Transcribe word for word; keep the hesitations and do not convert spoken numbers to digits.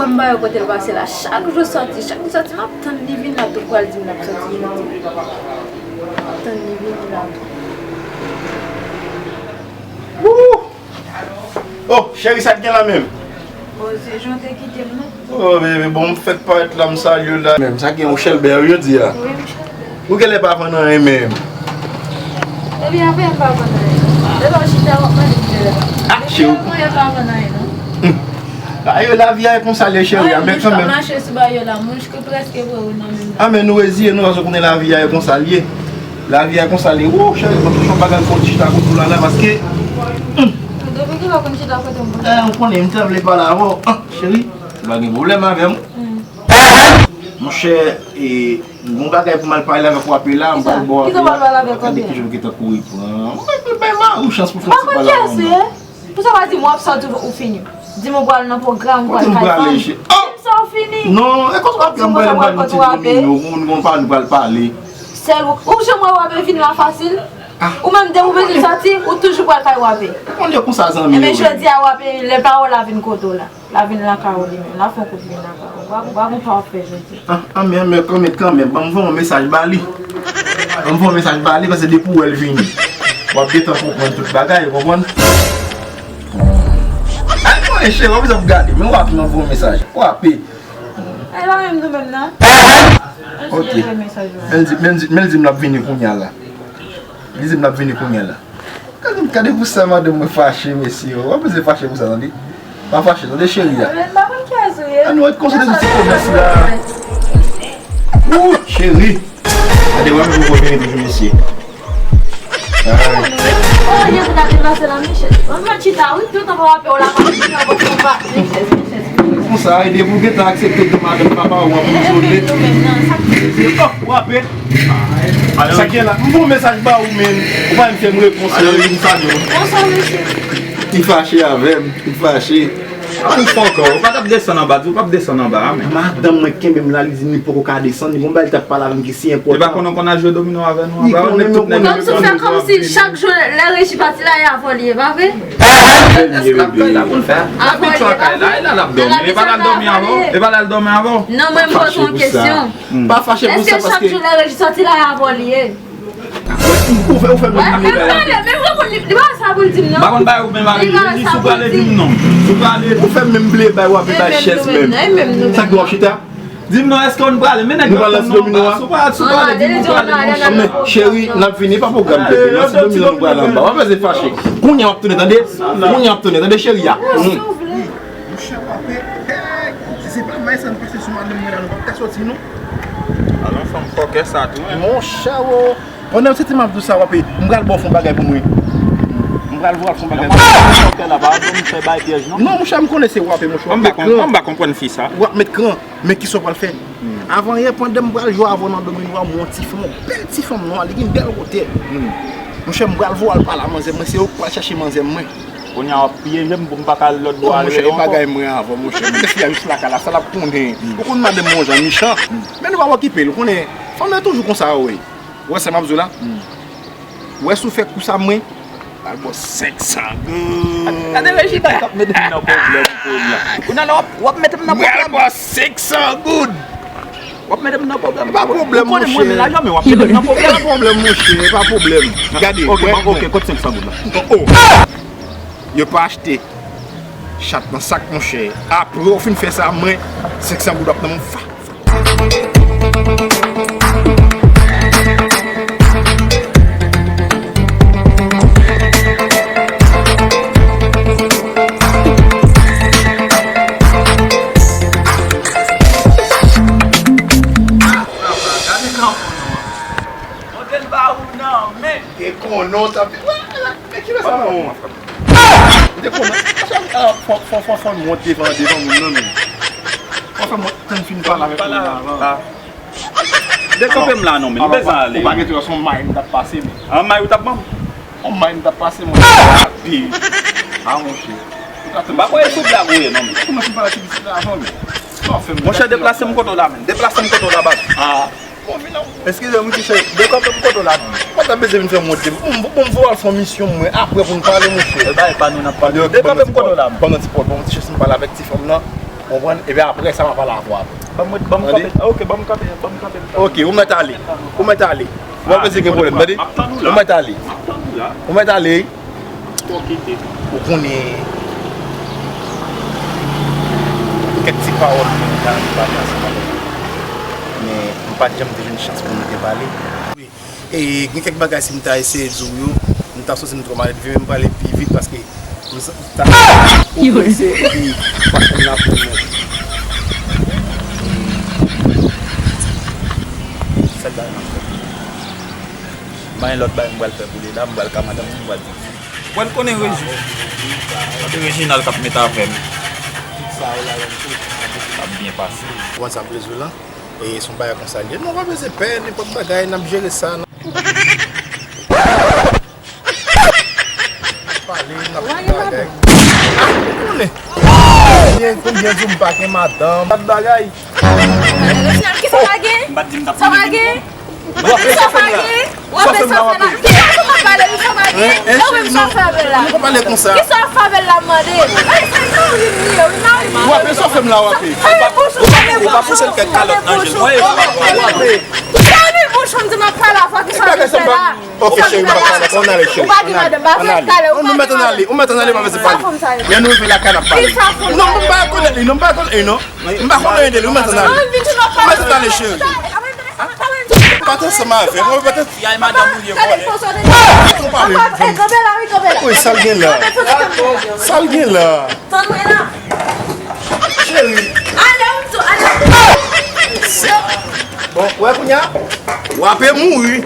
M ba yo kote l pase la. Chak jou sòti, chak jou sòti, m ap tann li vin la tou, pral di m l ap sòti, vin tou. M ap tann li vini la tou. Wouhou! Oh, cheri, sa k gen la menm? Oh, se jan w te kite m, non? Oh, bebe, bon, m fèk parèt la, m salye w la. Menm, sa gen yon chèlbè jodi a. Wi, m chèlbè. Ou genlè pa vann anyen menm. Ebyen, apre m pa vann anyen, non. Depi w chita, w ap mande m genlè. Ah, cheri. Genlè pa vann anyen, non. Hum. Ayo, lavi a e konsa l ye, cheri, a, men kanmenm. Mwen mache sou ba yo la, mwen prèske wè ou nan menm. A, men nou reziye nou, paske w konnen lavi a e konsa l ye. Lavi a e konsa l ye. Wou, cheri, mwen chèche yon bagay pou ti chita kote w la, la, paske, hmm. Depi kilè w konn chita kote m konsa? Eh, ou konnen, m te vle pale avè w. Ah, cheri, ou pa gen pwoblèm avè m. Hmm. Monchè, e, m gon bagay pou m al pale avèk w apre la, m pral ba w apre la. Kisa? Kisa w pral pale avèk w apre? Gade kijan w gentan kouri pran. Mwen, mwen bay mari w chans pou fè yon ti pale avè m. Pou sa w pa di m w ap sòti ou fini. Di m ou pral nan pwogram, ou pral kay fanm. Kote m prale, cheri? Oh! Di m sa w fini. Non, e kote w ap di m pral, m pral nan ti domino, ou konn pa nou pral pale. Sèl ou, ou janm wè w ap vin la fasil? Ah. Ou menm depi w bezwen sòti, ou toujou pral kay w ap. Ou konn yo konsa zanmi yo. Ebyen jodi a w ap, lè pawòl la vin kote w la. La vin lakay ou li menm, la fè yon kout vin lakay ou. Ou pa, ou pa konn sa w ap fè jodi. Ah, ah, men, men, kanmenm, kanmenm, ban m voye yon mesaj ba li. Ban m voye yon mesaj ba li, paske depi w wè l vini, w ap gentan konprann tout bagay, ou konprann? Ay, mwen, cheri, w ap bezwen ap gade, men w ap nan voye yon mesaj. W ap. Ay, la menm nou menm nan. Ok. Men l di, men l di, men l di m l ap vini kounye a la. Li di m l ap vini kounye a la. Gade, gade pou sa madanm mwen fache, mesye. W ap bezwen fache pou sa, tande. Pa fache, tande, cheri a. Men m pa konn kiyès ou ye. Ann nou ret konsantre sou ti komès la. Ou, cheri. Gade, w ap vin pou vini toujou, mesye. Ay. Oh, li antre nan deplase la, men chèz. Mwen mèt chita, wi, toutan pa w ap la, pa chita, pa chita. Men chèz, men chèz. Konsa, e depi w gentan aksepte gen madanm papa w, w ap izole. Men nou menm nan, sa k rive? Oh, w ape. Sa gen la? M voye mesaj ba ou, men ou pa menm fè m repons. Alo, Lili, m salye w. Bonswa, mesye. Li fache avè m, li fache. Ou fò ankò, ou pa t ap desann anba, di w p ap desann anba a, men. Madanm mwen kenbe m la, li di m li poko ka desann, li gon bagay li t ap pale avè m ki si enpòtan. Li pa konnen w konn al jwe domino avè nou anba a, ou met tout nèg yo. Kòmsi w fè kòmsi chak jou lè Reji pati la, e avè w li ye, pa vre? Avè l ye, bebe. Sa pou l fè? L ap mete yon kay la, e la l ap dòmi. E pa l al dòmi avè w? E pa l al dòmi avè w? Non, mwen, m poze yon kesyon. Hmm. Pa fache pou sa, paske. Èske chak jou lè Reji sòti la, e avè w li ye? Ou fè, ou fè m bliye bagay la. Men mwen konn li, li pa sa pou l di m, non. M pa konn bay ou men bagay, li, si w prale di m non. Si w prale. Ou fè m menm bliye bagay, w ap bay chèz menm. Sa k gen w ap chita? Di m non, èske w prale? Men nèg yo ap tann nan anba. Si w pa, si w prale, di m ou prale, monchè. Men, cheri, n ap vini, pa pwoblèm, bebe. Nan ti domino nou prale anba. W ap veze fache. Kounye a w ap tounen, tande? Kounye a w ap tounen, tande, cheri a? Hmm. Monchè, w ape, hey, si se pa may sa n pase sou madanm mwen la, nou p ap ka sòti, non. Alon fanm fòkè sa tou, en. Monchè, wo. Pandan se te m ap di w sa, w ape, m pral ba w fè yon bagay pou mwen. M pral ba w fè yon bagay pou mwen. Fòkè la, pa ban m fè bay pyèj, non. Non, monchè, m konnen se w ape, monchè, w ap met kran. Mwen pa konprann fi sa. W ap met kran. Men kisa w pral fè? Hmm. Avan yè, pandan m pral jwe avè w nan domino a, m wè yon ti fanm, yon bèl ti fanm nwa, li gen bèl wotè. Hmm. Monchè, m pral voye w al pale a manzè mwen, se ou k pral chèche manzè mwen. Kounye a w ap pyeje m pou m pa ka al lòt bò ale non. Monchè, e bagay mwen avè w, monchè. Mwen, fi a jis lakay la, sa l ap konnen. Hmm. Ou konn madanm mwen yon jan mechan. Hmm. Men nou pa okipe l, ou konnen. Fanm yo toujou konsa, wi. Ou wè sa m ap di w la? Hmm. Ou wè si w fè kou sa mwen, al ba w senk san goud. Gade Reginald k ap mete m nan pwoblèm kounye a. Kounye a la w ap, w ap mete m nan pwoblèm. Al ba w senk san goud. W ap mete m nan pwoblèm. Pa pwoblèm, monchè. Ou konnen mwen renmen lajan, men w ap mete m nan pwoblèm. Pa pwoblèm, monchè, pa pwoblèm. Gade, ok, wè, ok, bon. Kot senk san goud la? Oh, oh. Yo pa achte chat nan sak, monchè. Apre w fin fè sa, mwen, senk san goud w ap nan men m. Te konnen w t ap vin. Men kilè sa, non? M te konnen. Fò, fò, fò, fò n wont devan, devan moun nan, men. Fò fè m wont, tann fin pale avèk moun nan avan. Dekanpe m la, non, men. Nou bezwen ale. Ou pa gen twa son may m t ap pase, men. An may ou t ap ban m? On may m t ap pase, mwen. Api. Ah, monchè. M pa kwè se sou blag ou ye, non, men. Kòman se pale ti pitit la avan, men? Sa w fè m. Monchè, deplase m kote w la, men. Deplase m kote w la, baz. Ah. Bon, vin non. Eskize m, wi, ti cheri. Dekanpe m kote w la. Mwen ta bezwen vin fè m wont. Bon, bon, bon, m voye al fè yon misyon, mwen. Apre pou n pale, monchè. E bay pa nou n ap pale. Dekanpe m kote w la. Ban m yon ti pòt, ban m yon ti chans, m pale avèk ti fanm nan. Konprann? Epi apre sa, m a pale avè w apre. Ban m, ban m kanpe. Ok, ban m kanpe, ban m kanpe. Ok, ou mèt ale. Ou mèt ale. Ou pa bezwen gen pwoblèm, tande? Ou mèt ale. Ou mèt ale. Ou konnen, kèk ti pawòl mwen ta renmen pale ansanm avèk nou. Men, m pa t janm te jwenn chans pou nou te pale. E gen kèk bagay, si m ta eseye di w yo, m ta santi m twò malelve, men m prale pi vit paske m sa- m ta oprese epi fason m nan pou mwen. Sèl bagay m ap fè. M pa gen lòt bagay m pral fè pou li la, m pral ka madanm, m pral di. Mwen konnen Regi. Kote Reginald k ap met avè m. Tout sa yo la, yo tou. L ap byen pase. Ou konn sa m vle di w la? E se yon bagay konsa l ye. Non, pa bezwen pè, nenpòt bagay, n ap jere sa. N ap pale, n ap fè bagay. Ah, ou konnen. Konbyen, konbyen jou m pa gen madanm. N ap bagay. Reginald, kisa w pa gen? Sa w pa gen? Sa w pa gen? W ap fè sa fè m la. W ap fè sa fè m la. Kisa w pa pale, kisa w pa gen? Sa w menm sa w fè avè l la? Nou pa pale konsa. Kisa w fè avè l la, m mande? Ay, sa nan rim li ye, wi, nan rim li ye. W ap fè sa fè m la, w ap fè. Fèmen bouch ou, fèmen bouch ou. Ou pa pouse l kèk kalòt nan je l. W ap fè. Fèmen bouch ou, m di m ap pale avè w, kisa w vin fè la? Ok, cheri, m pa pale. Ann ale, cheri. Ou pa gen madanm, pa fè talè, ou pa gen madanm. Ou mèt ann ale, ou mèt ann ale, m ap pale. Lè nou rive lakay, n ap pale. Non, m pa konnen li, non, m pa konnen li, non. M pa konn anyen de li, ou mèt ann ale. Ou mèt ann ale, cheri. Pa t ansanm avè m, ou pa t. Yay madanm ou ye vòlè. Kanpe la, wi, kanpe la. Wi, sa l gen la? Sa l gen la? Tann mwen la. Cheri. Ale, ou tou, ale. Bon, wè kounye a, w ape mouri.